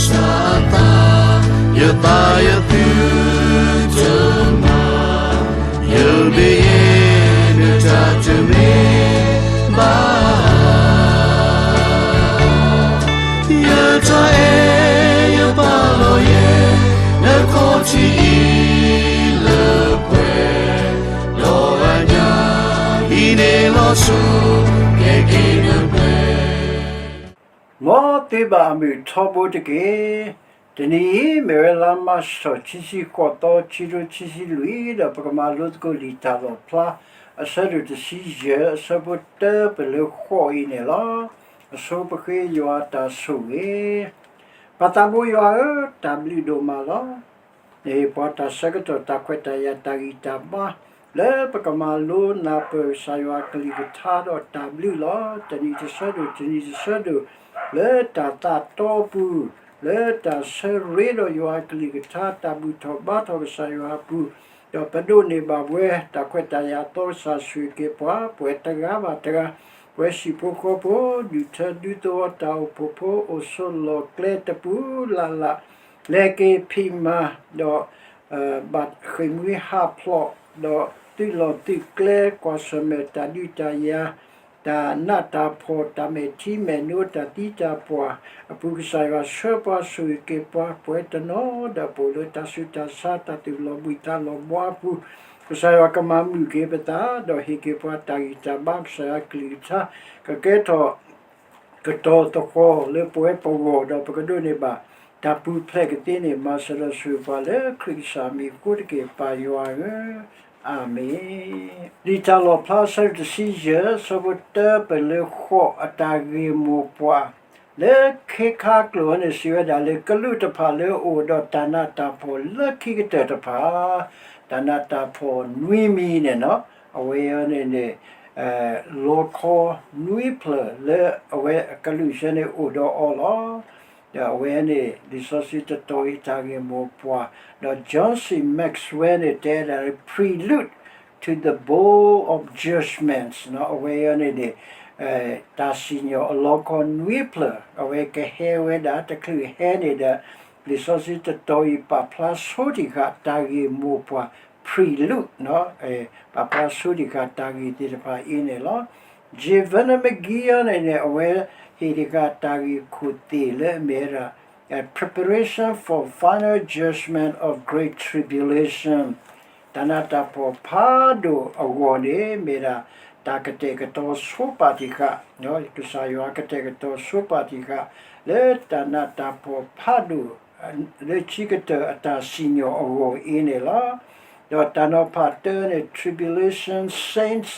စၢ်အသး, ယသးယသုတမၤ, ယမ့ၢ်ယဲဒၣ်တၢ်တမ့ၢ်ဘၣ်. ယတၢ်အဲၣ်ယပာ်လီၤယဲ, နခီၣ်ထံးအံၤလၢပှဲၤ, ဒီးအညၣ်အံၤန့ၣ်လီၤဆီ, ကဲက့ၤနပှဲၤ မ်သုဘၣ်အမုာ်ထီဘိတက့ၢ်. တနံၤအံၤ မ့ၢ်ဝဲလါမၢ်ၡးထီၣ် ခံဆံဃိးသီ ခံကထိခံဆံလွံၢ် ဒီးပကမၤလိသကိးလံာ်တၢ်လီၣ်ဖျါ အဆၢဒိၣ်တဆံယဲၢ် အဆၢဖိတၢပၢၢ်လၢဃိးအံၤန့ၣ်လီၤ. အဆိပဃ့ယွၤတၢ်ဆိၣ်ဂ့ၤ. ပၢ်သးဘိယွၤဧၢ, တၢ်ဘျုးဒိၣ်မးလီၤ. နဟ့ၣ်ပှၤတၢ်ဆၢကတီၢ် တၢ်ခွဲးတၢ်ယာ် တၢ်ဂံၢ်တၢ်ဘါ လၢပကမၤလိနၢ်ပၢၢ်ကစၢ်ယွၤကလုၢ်ကထါဒီးတၢ်ဘျုးလီၤ. တနံၤတဆၢဒိၣ် တနံၤတဆၢဒိၣ် လၢတၢ်သးတီပူၤ လၢတၢ်ဆၢရ့ဒီးယွၤကလုၢ်ကထါ တၢ်ဘူၣ်ထီၣ်ဘါထီၣ်ကစၢ်ယွၤအပူၤ, ဒီးပဒိးန့ၢ်ဘၣ်ပဝဲ တၢ်ခွဲးတၢ်ယာ်အသီ ကစၢ်ဆိၣ်ဂ့ၤက့ၤပှၤ ပဝဲတဂၤဘၣ်တဂၤ, ပဝဲဟံၣ်ဖိဃီဖိ ဒူၣ်ထၢဒူသဝီ တၢ်အိၣ်ဖှိၣ်ဖိ အိၣ်ဆိးလီၢ်ကျဲတပူၤလၢ်လၢ် လဲၤက့ၤဖံးမၤ ဒီး ဘၣ်ဃ့ၢ်မှံဟးဖျိး ဒီးသုးလီၢ်သုးကျဲ ကွၢ်ဆၢၣ်မဲာ်တၢ်ဒုးတၢ်ယၤ တၢ်နးတၢ်ဖှီၣ် တၢ်မဲာ်ထံမဲာ်နိ တၢ်သံတၢ်ပှၢ်အပူၤ ကစၢ်ယွၤဆှၢပှၤဆိၣ်ဂ့ၤက့ၤပှၤ ပဝဲတနီၤဒီး ပအိၣ်လၢတၢ်ဆူးတၢ်ဆါ တၢ်သူၣ်လီၤဘှံးသးလီၤဘှါအပူၤ ကစၢ်ယွၤကမၤမုာ်က့ၤပသး ဒီးဟ့ၣ်က့ၤပှၤတၢ်ဂံၢ်တၢ်ဘါ ကစၢ်ယွၤကလုၢ်ကထါ ကကဲထီၣ် ကတီၤသဃီၤလၢပဝဲပဂီၢ် ဒီးပကဒိးန့ၢ်ဘၣ် တၢ်ပူၤဖျဲးကသ့န့ၣ် မၤစၢၤဒီးဆိၣ်ဂ့ၤပှၤလၢခရံာ်ကစၢ်မံၤအဃိတက့ၢ် ပၢ်ယွၤဧၢ, အၤမ့ၣ်. လံာ်တၢ်လီၣ်ဖျါ အဆၢဒိၣ်တဆံယဲၢ် အဆၢဖိတၢပၢၢ်လၢဃိး အတၢ်ဂ့ၢ်မိၢ်ပှၢ် လၢခ့ခါကျိာ်န့ၣ် စံးဝဲဒၣ်လၢ ကလူးတဖၣ်လၢအအိၣ်ဒီးတၢ်နးတၢ်ဖှီၣ်လၢခံကတၢၢ်တဖၣ်, တၢ်နးတၢ်ဖှီၣ်နွံမံၤန့ၣ်လီၤ. အဝဲအံၤန့ၣ်န့ၣ် လီခီနွံဖျၢၣ်လၢအဝဲအကလူးဆၢန့ၣ်အိၣ်ဒီးအီၤလီၤ. ဒီးအဝဲန့ၣ် လံာ်စီဆှံတတီၤအံၤတၢ်ဂ့ၢ်မိၢ်ပှၢ်, ဒီး John C Maxwell န့ၣ် တဲဒၣ် Prelude to the Bowl of Judgments အဝဲအံၤန့ၣ်န့ၣ် တၢ်စံၣ်ညီၣ်အလီခီနွံဖျၢၣ် အဝဲကဟဲဝဲဒၣ်တချုးဟဲန့ၣ်ဒီး လံာ်စီဆှံတတီၤအံၤ ပာ်ဖျါဆိတံၢ်ဃာ်တၢ်ဂ့ၢ်မိၢ်ပှၢ် prelude ပာ်ဖျါဆိတံၢ်ဃာ်တၢ်ဂ့ၢ်သ့ၣ်တဖၣ်အံၤန့ၣ်လီၤ. J Vernon McGee န့ၣ်န့ၣ် အဝဲဟ့ၣ်တံၢ်ဃာ်တၢ်ဂ့ၢ်ခိၣ်သ့ၣ်လၢအမ့ၢ်ဝဲဒၣ် Preparation for Final Judgment of Great Tribulation တၢ်နးတၢ်ဖှီၣ်ဖးဒိၣ်အဂီၢ်န့ၣ် မ့ၢ်ဒၣ်တၢ်ကတဲာ်ကတီၤဆိပာ်တံၢ်ဃာ်, ကစၢ်ယွၤကတဲာ်ကတီၤဆိပာ်တံၢ်ဃာ် လၢတၢ်နးတၢ်ဖှီၣ်ဖးဒိၣ် လၢခံကတၢၢ်အတၢ်စံၣ်ညီၣ်အဂီၢ်အံၤန့ၣ်လီၤ. ဒီးတၢ်နီၤဖးတၢန့ၣ် Tribulation Saints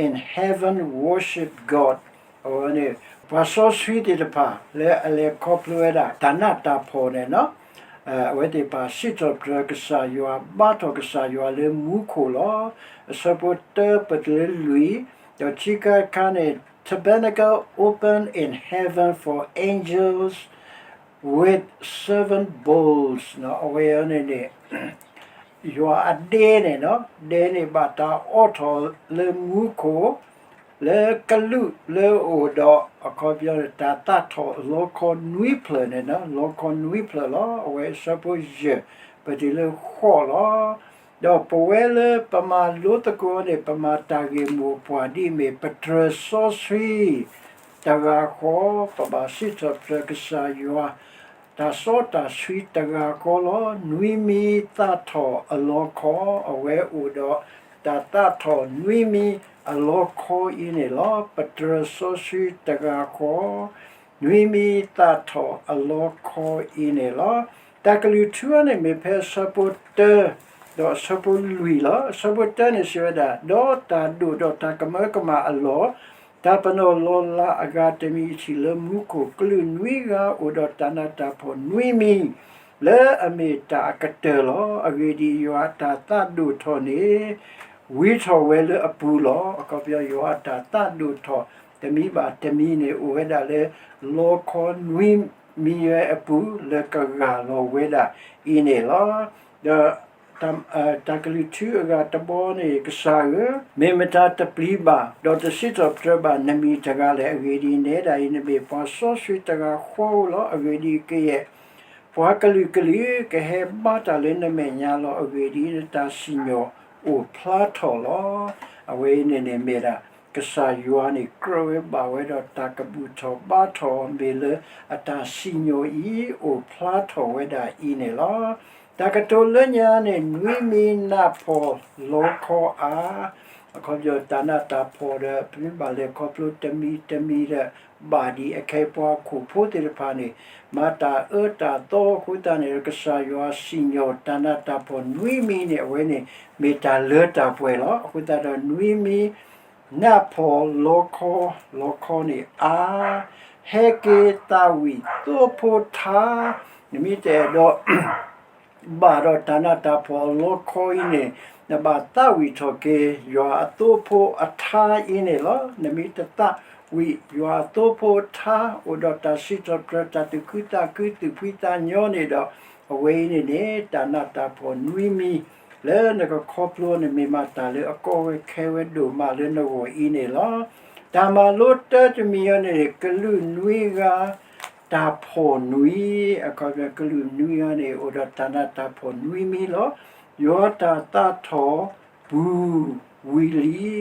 in Heaven Worship God အဝဲန့ၣ် ပှၤစီဆှံသ့ၣ်တဖၣ်လၢအလဲၤခီဖျိဝဲဒၣ် တၢ်နးတၢ်ဖှီၣ်န့ၣ်လီၤ. အဝဲသ့ၣ်တဖၣ်စံးထီၣ်ပတြၢၤကစၢ်ယွၤ ဘါထီၣ်ကစၢ်ယွၤလၢမူခိၣ်လီၤ. အဆၢဖိတၢပၢၢ်တၢလၢလွံၢ်, ဒီးခံခါတခါန့ၣ် Tabernacle open in heaven for angels with seven bowls အဝဲအံၤန့ၣ်န့ၣ် ယွၤအဒဲန့ၣ်လီၤ. ဒဲန့ၣ်ဘၣ်တၢ်အိးထီၣ်လၢမူခိၣ် လၢကလူးလၢအအိၣ်ဒီး အခီပညီန့ၣ် တၢ်သးထီၣ်လီခီနွံဖျၢၣ်န့ၣ်လီၤ. လီခီနွံဖျၢၣ်လီၤ. အဝဲအဆၢဖိယဲၢ် ပတုၤလၢဃိးလီၤ. ဒီးပဝဲလၢပမၤလိသကိးန့ၣ် ပမၤတၢ်ဂ့ၢ်မိၢ်ပှၢ်ဒ်အမ့ၢ် ပတြၢၤစီဆှံတဂၤဃီ, ပဘၣ်စံးထီၣ်ပတြၢၤကစၢ်ယွၤ တၢ်စီတၢ်ဆှံတဂၤဃီလီၤ. နွံမံၤသးထီၣ်အလီခီ, အဝဲအိၣ်ဒီးတၢ်သးထီၣ်နွံမံၤအလီခီအံၤန့ၣ်လီၤ. ပတြၢၤစီဆှံတဂၤဃီ, နွံမံၤသးထီၣ်အလီခီအံၤန့ၣ်လီၤ. တၢ်ကလုၢ်ထူန့ၣ်မ့ၢ်ဖဲအဆၢဖိတၢ ဒီးအဆၢဖိလွံၢ်လီၤ. အဆၢဖိတၢန့ၣ်စံးဝဲဒၣ်, ဒီးတၢ်ဒိၣ်ဒီးတၢ်ကမၢကမၣ်အလီၢ် တၢ်ပနီၣ်လီၤလးအဂၤတမံၤထံၣ်လၢမူခိၣ် ကလုာ်နွံဂၤအိၣ်ဒီးတၢ်နးတၢ်ဖှီၣ်နွံမံၤ လၢအမ့ၢ်တၢ်အကတၢၢ်လီၤ. အဂ့ၢ်ဒ်အံၤ, ယွၤအတၢ်သးဒိၣ်ထီၣ်န့ၣ် ဝံထီၣ်ဝဲလၢအပူၤလီၤ. အခီပညီ ယွၤအတၢ်သးဒိၣ်ထီၣ်တမံၤဘၣ်တမံၤန့ၣ် အိၣ်ဝဲဒၣ်လၢ လီခီနွံမံၤဝဲအပူၤ လၢကဂၢ်လီၤဝဲဒၣ်အံၤန့ၣ်လီၤ. ဒီး တၢ်ကလုၢ်ထူအဂၤတဘီန့ၣ် ကစၢ်ဧၢ, မ့ၢ်မတၤတပျံၤဘၣ် ဒီးတစံးထီၣ်ပတြၢၤဘၣ်နမံၤတဂၤလဲၣ်. အဂ့ၢ်ဒ်အံၤ, နဲဒၣ်အံၤနမ့ၢ်ပှၤစီဆှံတဂၤဃီဧိၤလီၤ. အဂ့ၢ်ဒ်အံၤ, ကယဲၢ် ပှၤကလုာ်ကလုာ်ကဟဲဘါတၢ်လၢနမဲာ်ညါလီၤ. အဂ့ၢ်ဒ်အံၤ, နတၢ်စံၣ်ညီၣ်အိၣ်ဖျါထီၣ်လီၤ. အဝဲအံၤန့ၣ်န့ၣ်မ့ၢ်ဒၣ် ကစၢ်ယွၤန့ၣ် ကြၢးဝဲဘၣ်ဝဲဒီးတၢ်ကဘူၣ်ထီၣ်ဘါထီၣ် မ့ၢ်လၢအတၢ်စံၣ်ညီၣ်အံၤ အိၣ်ဖျါထီၣ်ဝဲဒၣ်အံၤန့ၣ်လီၤ. တၢ်ကတိၤလၢညါန့ၣ် နွံမံနၢ်ဖှီၣ်လီခီအါ အခီပညီ တၢ်နးတၢ်ဖှီၣ်ဒီး ပမ့ၢ်ဘၣ်လဲၤခီဖျိတမံၤတမံၤဒီး ဘၣ်ဒ်အခဲအံၤ ပှၤဟီၣ်ခိၣ်ဖိသ့ၣ်တဖၣ်န့ၣ် မၤတၢ်အၢတၢ်သီအဃိသတးန့ၣ် ကစၢ်ယွၤစံၣ်ညီၣ်တၢ်နးတၢ်ဖှီၣ်နွံမံန့ၣ် အဝဲန့ၣ် မ့ၢ်တၢ်လၢတၢ်ပှဲၤလီၤ. အဃိသတးဒီး နွံမံ နၢ်ဖှီၣ်လီခီ လီခီန့ၣ်အါ, ဟဲက့ၤသးဝံၣ်သိဖိထါ, နမ့ၢ်တအဲၣ်ဒိး ဘၣ်ဒီးတၢ်နးတၢ်ဖှီၣ်အလီခီအံၤန့ၣ် နဘၣ်သးဝံၣ်ထီၣ်က့ၤ ယွၤအသိဖိအထါအံၤန့ၣ်လီၤ. နမ့ၢ်တသးဝံၣ်ယွၤအသိဖိအထါ အိၣ်ဒီးတၢ်စံးထီၣ်ပတြၢၤ တၢ်သူၣ်ခုသးခု သူၣ်ဖှံသးညီန့ၣ်ဒီး အဝဲအံၤန့ၣ်န့ၣ် တၢ်နးတၢ်ဖှီၣ်နွံမံ လၢနကခီဖျိန့ၣ် မ့ၢ်မးတၢ်လၢအကီဝဲခဲဝဲဒိၣ်မးလၢနဂီၢ်အံၤန့ၣ်လီၤ. တၢ်မၤလိတၢတမံၤအံၤန့ၣ် ကလုာ်နွံဂၤ တၢ်ဖှီၣ်နွံ, အခီပညီ ကလုာ်နွံဂၤန့ၣ် အိၣ်ဒီးတၢ်နးတၢ်ဖှီၣ်နွံမံလီၤ. ယွၤတၢ်သးထီၣ်ပူၤဝံၤလံ,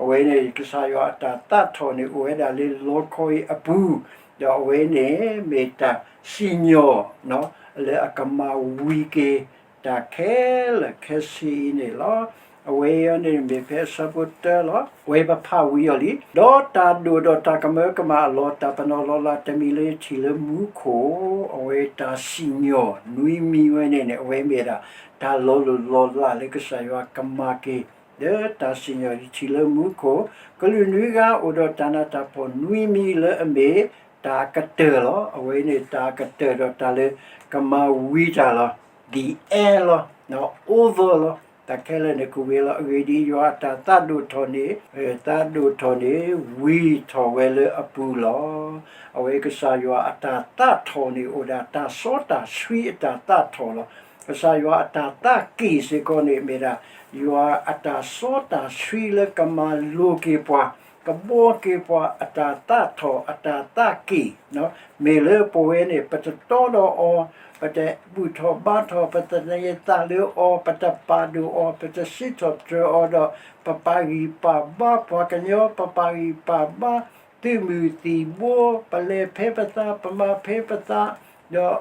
အဝဲန့ၣ် ကစၢ်ယွၤအတၢ်သးထီၣ်န့ၣ် အိၣ်ဝဲဒၣ်လၢလီခီအံၤအပူၤ, ဒီးအဝဲန့ၣ် မ့ၢ်တၢ်စံၣ်ညီၣ် လၢအကမၤဝံၤက့ၤ တၢ်ခဲလၢာ်ခဲဆ့အံၤန့ၣ်လီၤ. အဝဲအံၤန့ၣ်မ့ၢ်ဖဲအဆၢဖိတၢလီၤ. အဝဲပဖးဝံၤအီၤလံ. ဒီးတၢ်ဒိၣ်ဒီးတၢ်ကမၢကမၣ်အလီၢ် တၢ်ပနီၣ်လီၤလးတမံၤလၢယထံၣ်လၢမူခိၣ်, အဝဲတၢ်စံၣ်ညီၣ်နွံမံဝဲန့ၣ်န့ၣ် အဝဲမ့ၢ်ဒၣ် တၢ်လီၤလိၢ်လီၤလးလၢကစၢ်ယွၤကမၤက့ၤ လၢတၢ်စံၣ်ညီၣ်ယထံၣ်လၢမူခိၣ်, ကလုာ်နွံဂၤအိၣ်ဒီးတၢ်နးတၢ်ဖှီၣ်နွံမံလၢအမ့ၢ်တၢ်ကတၢၢ်လီၤ. အဝဲန့ၣ် တၢ်ကတၢၢ်ဒီးတၢ်လၢကမၤဝံၤတၢ်လီၤ. The end လီၤ, over လီၤ. တၢ်ခဲလၢာ်န့ၣ်ကဝံၤလီၤ. အဂ့ၢ်ဒ်အံၤ, ယွၤအတၢ်သးဒိၣ်ထီၣ်န့ၣ်, သးဒိၣ်ထီၣ်န့ၣ် ဝံၤထီၣ်ဝဲလၢအပူၤလီၤ. အဝဲကစၢ်ယွၤအတၢ်သးထီၣ်န့ၣ် အိၣ်ဒၣ်တၢ်စီတၢ်ဆှံအတၢ်သးထီၣ်လီၤ. ကစၢ်ယွၤအတၢ်သးက့ၣ်စ့ၢ်ကီးန့ၣ် မ့ၢ်ဒၣ် ယွၤအတၢ်စီတၢ်ဆှံလၢကမၤလိၤက့ၤပှၤ, ကဘှီက့ၤပှၤ အတၢ်သးထီၣ် အတၢ်သးက့ၣ်, မ့ၢ်လၢပဝဲန့ၣ် ပတတီဒီးအီၤ, ပတဘူၣ်ထီၣ်ဘါထီၣ်, ပတနဲၣ်သးလၢအီၤ, ပတပာ်ဒိၣ်အီၤ, ပတစံးထီၣ်ပတြၢၤအီၤဒီး ပပာ်ဂံၢ်ပာ်ဘါပှၤကညီ, ပပာ်ဂံၢ်ပာ်ဘါ သုးမုၢ်သံၣ်ဘိ, ပလဲၤဖဲပသး, ပမၤဖဲပသး, ဒီး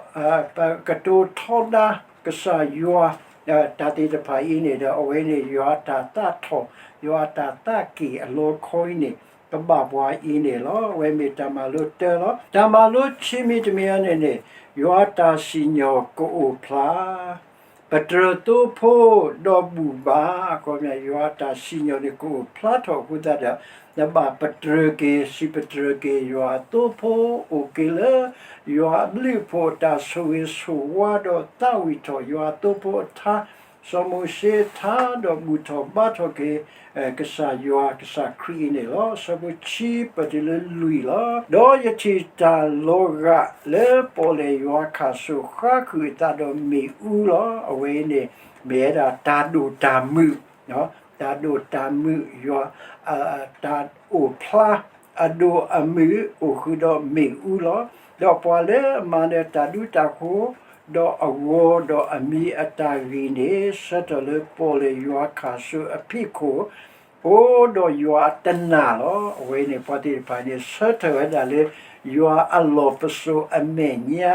ပကတိၤထီဒါကစၢ်ယွၤ, တၢ်သ့ၣ်တဖၣ်အံၤန့ၣ်ဒီး အဝဲန့ၣ် ယွၤအတၢ်သးထီၣ်, ယွၤအတၢ်သးက့ၣ်အလီခီအံၤန့ၣ် ကဘၣ်ပှၤအံၤန့ၣ်လီၤ. အဝဲမ့ၢ်တၢ်မၤလိတၢလီၤ. တၢ်မၤလိခံမံၤတမံၤအံၤန့ၣ်န့ၣ် ယွၤတၢ်စံၣ်ညီၣ်ကအိၣ်ဖျါ ပတြၢၤသိဖိဒီးဘူၣ်ဘါ, အခီပညီ ယွၤအတၢ်စံၣ်ညီၣ်န့ၣ် ကအိၣ်ဖျါထီၣ်အဃိသတးဒီး နဘၣ်ပတြၢၤက့ၤ, စံးပတြၢၤက့ၤ ယွၤအသိဖိ အိၣ်က့ၤလၢ ယွၤအဘျုးအဖှိၣ်အတၢ်ဆိၣ်ဂ့ၤဆိၣ်ဝါဒီးသးဝံၣ်ထီၣ် ယွၤအသိဖိအထါ, စီၤမိၤၡ့အထါ ဒီးဘူၣ်ထီၣ်ဘါထီၣ်က့ၤ ကစၢ်ယွၤကစၢ်ခရံာ်အံၤန့ၣ်လီၤ. အဆၢဖိခံပတုၤလၢလွံၢ်လီၤ. ဒီးယထံၣ်တၢ်လီၤဂာ်လၢပီၣ်လဲၣ်ယွၤခၣ်စိဃါဃုာ်အသးဒီးမ့ၣ်အူလီၤ. အဝဲအံၤန့ၣ် မ့ၢ်ဝဲဒၣ်တၢ်ဒိၣ်တၢ်မုာ်, တၢ်ဒိၣ်တၢ်မုာ်ယွၤ, တၢ်အိၣ်ဖျါ အဒိၣ်အမုာ်အိၣ်ဃုာ်ဒီးမ့ၣ်အူလီၤ. ဒီးပှၤလၢအမၤနၢၤတၢ်ဒူတၢ်ဃိၤ, ဒီးအဂီၤဒီးအမံၤအတၢ်ဂံၢ်န့ၣ် ဆၢထၢၣ်လၢပီၣ်လဲၣ်ယွၤခၣ်စိအဖံးခိၣ်, အိၣ်ဒီးယွၤအတနာ်လီၤ. အဝဲန့ၣ် ပှၤသ့ၣ်တဖၣ်န့ၣ် ဆၢထၢၣ်ဝဲဒၣ်လၢ ယွၤအလီၢ်ပစိာ်အမဲာ်ညါ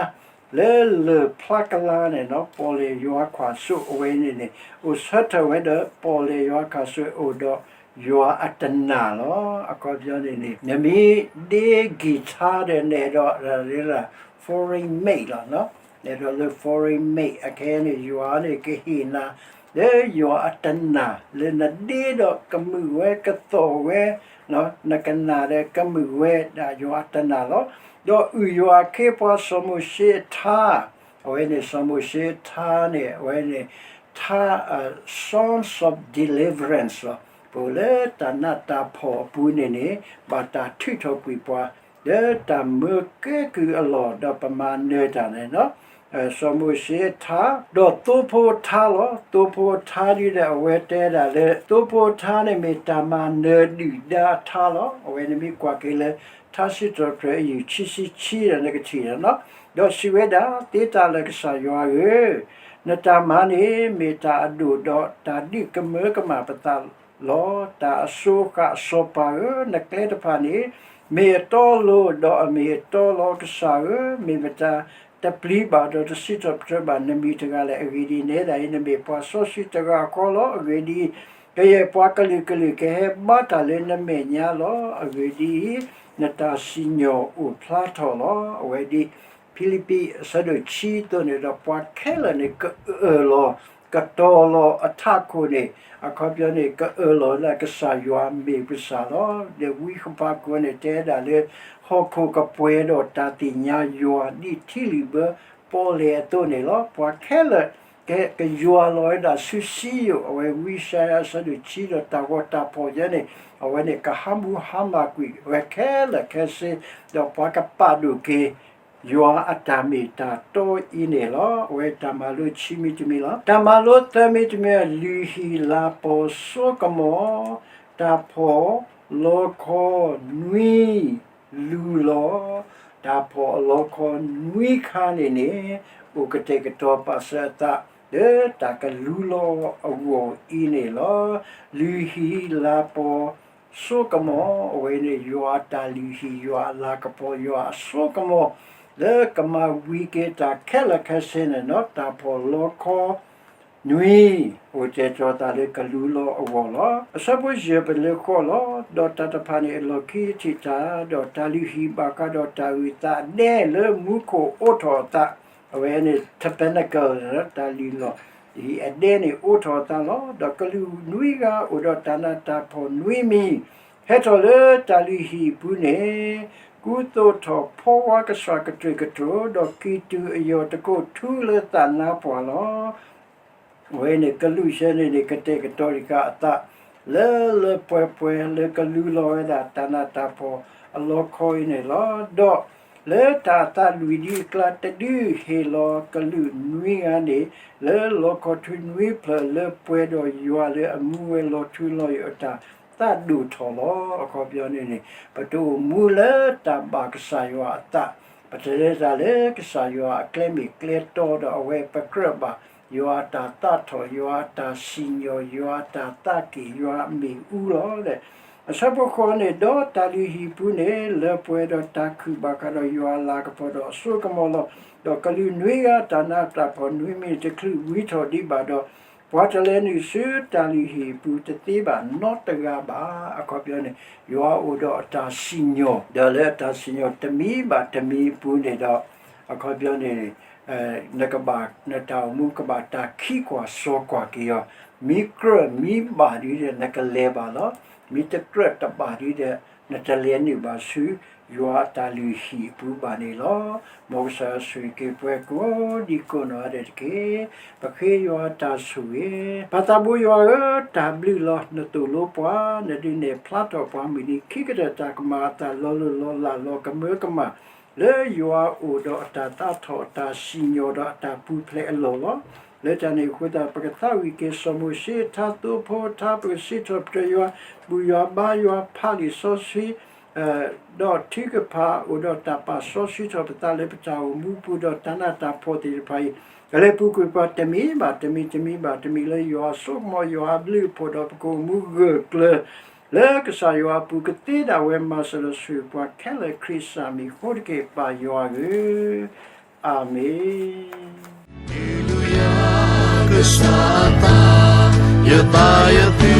လၢလၢၢ်ဖျါကလါန့ၣ်လီၤ. ပီၣ်လဲၣ်ယွၤခၣ်စိအဝဲန့ၣ်န့ၣ် အိၣ်ဆၢထၢၣ်ဝဲဒီး ပီၣ်လဲၣ်ယွၤခၣ်စိအိၣ်ဒီးယွၤအတနာ်လီၤ. အခီပညီန့ၣ်န့ၣ် နမ့ၢ်ဒ့ guitar ဒီး နအဲၣ်ဒိး foreign made လီၤ. နအဲၣ်ဒိးလၢ foreign made အခဲအံၤန့ၣ် ယွၤန့ၣ်ကဟ့ၣ်နၤ လၢယွၤအတနာ် လၢနဒ့ဒီးကမုာ်ဝဲကသီၣ်ဝဲ, နကနၣ်ဒီးကမုာ်ဝဲဒၣ်ယွၤအတနာ်လီၤ. ဒီးအုၣ်ယွၤအခ့အပှၤ စီၤမိၤၡ့အထါ, အဝဲန့ၣ် စီၤမိၤၡ့အထါန့ၣ် အဝဲန့ၣ် ထါ Songs of Deliverance လီၤ. ပအိၣ်လၢတၢ်နးတၢ်ဖှီၣ်အပူၤန့ၣ်န့ၣ် ဘၣ်တၢ်ထုးထီၣ်ကွံာ်ပှၤ လၢတၢ်မၢကဲကုၢ်အလီၢ် ဒီးပမၤနၢၤတၢ်န့ၣ်လီၤ. စီၤမိၤၡ့အထါ ဒီးသိဖိအထါလီၤ. သိဖိအထါဒ်ဒီး အဝဲတဲဒၣ်လၢ သိဖိအထါန့ၣ်မ့ၢ်တၢ်မၤနၢၤဒုၣ်ဒါအထါလီၤ. အဝဲန့ၣ်မ့ၢ်ကွၢ်က့ၤလၢ ထါစံးထီၣ်ပတြၢၤ အယုၢ်ခံဆံခံဒီး နကထံၣ်န့ၣ်လီၤ. ဒီးစံးဝဲဒၣ်, သ့တၢ်လၢာ်ကစၢ်ယွၤဧၢ, နတၢ်မၤန့ၣ် မ့ၢ်တၢ်အဒိၣ်ဒီးတၢ်ဒုးကမၢကမၣ်ပသးလီၤ. တၢ်အစိၤဃာ်အစီၤပၤဧၢ, နကျဲတဖၣ်န့ၣ် မ့ၢ်အတီအလိၤဒီးအမ့ၢ်အတီလီၤ. ကစၢ်ဧၢ, မ့ၢ်မတၤတပျံၤဘၣ်ဒီးတစံးထီၣ်ပတြၢၤဘၣ်နမံၤတဂၤလဲၣ်. အဂ့ၢ်ဒ်အံၤ, နဲဒၣ်အံၤ နမ့ၢ်ပှၤစီဆှံတဂၤဃီလီၤ. အဂ့ၢ်ဒ်အံၤ, ကယဲၢ်ပှၤကလုာ်ကလုာ်ကဟဲဘါတၢ်လၢနမဲာ်ညါလီၤ. အဂ့ၢ်ဒ်အံၤ, နတၢ်စံၣ်ညီၣ်အိၣ်ဖျါထီၣ်လီၤ. အဝဲဒ်ဖံလံးပံးအဆၢဒိၣ်ခံအသိးန့ၣ်ဒီး ပှၤခဲလၢာ်န့ၣ် ကအၢၣ်လီၤ ကတီၤလီၤအထးခိၣ်န့ၣ်, အခီပညီန့ၣ် ကအၢၣ်လီၤလၢကစၢ်ယွၤမ့ၢ်ကစၢ်လီၤ. ဒီးဝံဃဖးခိၣ်န့ၣ် တဲဒၣ်လၢ ဟီၣ်ခိၣ်ကပှဲၤဒီးတၢ်သ့ၣ်ညါယွၤ ဒ်ထံလုၣ်ဘၢပီၣ်လဲၣ်အသိးန့ၣ်လီၤ. ပှၤခဲလၢာ် က ကယွၤလီၤဝဲဒၣ်ဆူစံယိၣ်, အဝဲဝံယၡါယၤအဆၢဒိၣ်ခံဒီးတၢ်ဂီၤတၢ်ဖီၣ်ယဲန့ၣ်, အဝဲန့ၣ်ကဟးမူဟါမၢ်ကွံာ်ဝဲခဲလၢာ်ခဲဆ့, ဒီးပှၤကပာ်ဒိၣ်က့ၤ ယွၤအတၢ်မ့ၢ်တၢ်တီအံၤန့ၣ်လီၤ. အဝဲတၢ်မၤလိခံမံၤတမံၤလီၤ. တၢ်မၤလိသၢမံၤတမံၤ, လုၢ်ဟံၣ်လၤပီၤစိကမီၤ, တၢ်ဖီၣ်လီခီနွံ လူလီၤ. တၢ်ဖီၣ်အလီခီနွံခါန့ၣ်န့ၣ် အိၣ်ကတဲာ်ကတီၤပာ်စၢၤအသး လၢတၢ်ကလူလီၤအဂီၢ်အံၤန့ၣ်လီၤ. လုၢ်ဟံၣ်လၤပီၤစိကမီၤ, အဝဲန့ၣ် ယွၤအတၢ်လုၢ်ဟံၣ်, ယွၤအလၤကပီၤ, ယွၤအစိကမီၤ လၢကမၤဝံၤက့ၤတၢ်ခဲလၢာ်ခဲဆ့န့ၣ်လီၤ. တၢ်ဖီၣ်လီခီ နွံ, အိၣ်တဲာ်ကတီၤသးလၢကလူလီၤအဂီၢ်လီၤ. အဆၢဖိယဲၢ်ပလၢဃီလီၤ. ဒီးတၢ်တဖၣ်န့ၣ်အလီၢ်ခံထံၣ်တၢ်, ဒီးတၢ်လုၢ်ဟံၣ်ဘၣ်ဃးဒီးတၢ်အုၣ်သးအဒဲလၢမူခိၣ်အိးထီၣ်အသး, အဝဲန့ၣ် tabernacle တၢ်လုၢ်လီၢ်ဟံၣ်အဒဲန့ၣ်အိးထီၣ်အသးလီၤ. ဒီးကလူးနွံဂၤအိၣ်ဒီးတၢ်နးတၢ်ဖှီၣ်နွံမံၤ ဟဲထီၣ်လၢတၢ်လုၢ်ဟံၣ်အပူၤန့ၣ်, ကူသိးထီၣ်ဖီဝါကဆှၣ်ကတြူၢ်ကတြိၤ, ဒီးကံၢ်တူာ်အယီၢ်တကိးထူလၢသးနါပှၢ်လီၤ. အဝဲန့ၣ်ကလူးဆဲန့ၣ်န့ၣ် ကတဲာ်ကတီၤတခါအသး လၢလၢပှဲၤပှဲၤလၢကလူလီၤဝဲဒၣ်တၢ်နးတၢ်ဖှီၣ်အလီခီအံၤန့ၣ်လီၤ. ဒီးလၢတၢ်အသးလွံၢ်ဒ်အကျါ တဒုဟ့ၣ်လီၤကလူးနွံဂၤန့ၣ် လၢလီခီထွံနွံဖျၢၣ်လၢပှဲၤဒီးယွၤလၢအမူဝဲလီၤထူလီၤယိာ်အတၢ်သးဒိၣ်ထီၣ်လီၤ. အခီပညီန့ၣ်န့ၣ် ပတအိၣ်မူလၢတၢ်ဘၣ်ကစၢ်ယွၤအသး, ပတလဲၤတၢ်လၢကစၢ်ယွၤအကျဲမ့ၢ်ကျဲတီဒီး အဝဲပကြၢးဘၣ် ယွၤအတၢ်သးထီၣ်, ယွၤအတၢ်စံၣ်ညီၣ်, ယွၤအတၢ်သးက့ၣ်, ယွၤအမ့ၣ်အူလီၤ. အဆၢဖိဃိးန့ၣ်, ဒီးတၢ်လုၢ်ဟံၣ်ပူၤန့ၣ် လၢပှဲၤဒီးတၢ်ခုၣ်ဘၣ်ဃးဒီးယွၤအလၤကပီၤဒီးအစိကမီၤလီၤ. ဒီးကလူးနွံဂၤတၢ်နးတၢ်ဖှီၣ်နွံမံၤတချုးဝံထီၣ်ဒံးဘၣ်ဒီး ပှၤတလဲၤနုာ်ဆူတၢ်လုၢ်ဟံၣ်အပူၤတသ့ဘၣ်နီတဂၤဘၣ်. အခီပညီန့ၣ် ယွၤအိၣ်ဒီးအတၢ်စံၣ်ညီၣ်, ဒီးလၢအတၢ်စံၣ်ညီၣ်တမံၤဘၣ်တမံၤအပူၤန့ၣ်ဒီး အခီပညီန့ၣ် နကဘၣ် နတၢ်အိၣ်မူကဘၣ်တၢ်ခံကွၢ်စီၤကွၢ်က့ၤအီၤ, မ့ၢ်ကြၢးမ့ၢ်ဘၣ်ဒ်ဒီး နကလဲၤဘၣ်လီၤ. မ့ၢ်တကြၢးတဘၣ်ဒ်ဒီး နတလဲၤနုာ်ဘၣ်ဆူ ယွၤအတၢ်လုၢ်ဟံၣ်အပူၤဘၣ်န့ၣ်လီၤ. မ်ကစၢ်ယွၤဆိၣ်ဂ့ၤက့ၤပှၤကိးဒံကိးနီၢ်ဂၤဒဲးတက့ၢ်. ပဃ့ယွၤအတၢ်ဆိၣ်ဂ့ၤ, ပၢ်သးဘိယွၤဧၢ, တၢ်ဘျုးလီၤ. နသိၣ်လိပှၤ, နဒုးနဲၣ်ဖျါထီၣ်ပှၤမုၢ်နံၤခံကတၢၢ် တၢ်ကမၤအသးလီၤလိၢ်လီၤလးလီၤကမၢကမၣ် လၢယွၤအိၣ်ဒီးအတၢ်သးထီၣ်အတၢ်စံၣ်ညီၣ်ဒီးအတၢ်ပူၤဖျဲးအလီၢ်လီၤ. လၢတၢ်န့ၣ်အဃိသတး ပကသးဝံၣ်က့ၤစီၤမိၤၡ့, ထါသိဖိထါ, ပကစံးထီၣ်ပတြၢၤယွၤ, ဘူၣ်ယွၤဘါယွၤ, ဖးလံာ်စီဆှံ ဒီးထုကဖၣ်အိၣ်ဒီးတၢ်ပာ်စီဆှံထီၣ်ပသးလၢပတၢ်အိၣ်မူပူၤဒီးတၢ်နးတၢ်ဖှီၣ်သ့ၣ်တဖၣ်အံၤ ကလဲၤပူၤကွံာ်ပှၤတမံၤဘၣ်တမံၤ, တမံၤတမံၤဘၣ်တမံၤ လၢယွၤအစိကမီၤယွၤအဘျုးအဖှိၣ်ဒီးပကအိၣ်မူဂၢၢ်ကျၢၤ လၢကစၢ်ယွၤအပူၤကသ့ဒၣ်ဝဲမၤစၢၤဒီးဆိၣ်ဂ့ၤပှၤခဲလၢာ်ခရံာ်စၢ်မံၤအဃိတက့ၢ် ပၢ်ယွၤဧၢ, အၤမ့ၣ်. ဟ့ၣ်လူယၤ ကစၢ်အသး, ယသးယသ